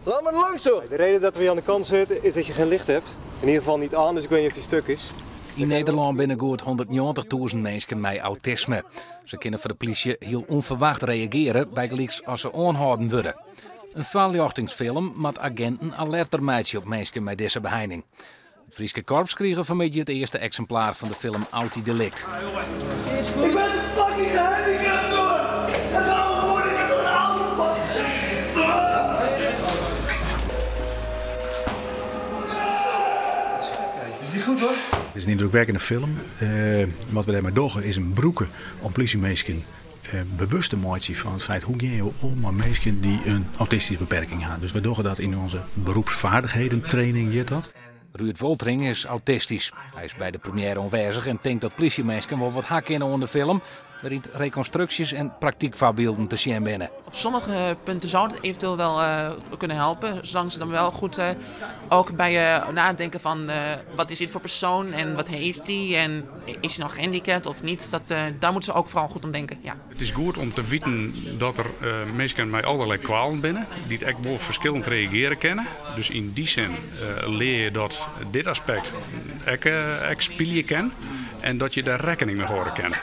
Laat me langs zo. De reden dat we hier aan de kant zitten is dat je geen licht hebt. In ieder geval niet aan, dus ik weet niet of die stuk is. Yn Nederlân binne goed 190.000 minsken mei autisme. Se kinne foar de plysje hiel ûnferwacht reagearje, bygelyks as se oanhâlden wurde. In foarljochtingsfilm moat aginten alerter meitsje op minsken mei dizze beheining. It Fryske korps krige fanmiddei it earste eksimplaar fan de film Autidelict. Ik ben fucking gehandicapt, jongen! En waarom word ik door de auto pas? Is niet goed hoor. Het is in yndrukwekkende film. Uh, wat we dêrmei dogge is him brûke om plysjeminsken uh, bewust te meitsjen fan it feit hoe geane jo om mei minsken dy't in autistyske beperking hawwe. Dus we dogge dat yn onze beroepsvaardigheden training, hjit dat. Ruud Woltering is autistysk. Hy is by de premjêre oanwêzich en tinkt dat plysjeminsken wol wat ha kinne oan de film, wêryn't rekonstruksjes en praktykfoarbylden te sjen binne. Op sommige punten zou het eventueel wel uh, kunnen helpen, zolang ze dan wel goed uh, ook bij je nadenken van uh, wat is dit voor persoon en wat heeft die en is hij nog gehandicapt of niet. Dat, daar moeten ze ook vooral goed om denken. Ja. It is goed om te witten dat der uh, minsken mei allerlei kwalen binne, dy't ek wol ferskillend reagearje kinne. Dus yn dy sin uh, lear je dat dit aspekt ek, uh, ek spylje kin en dat je dêr rekkening mei hâlde kinne.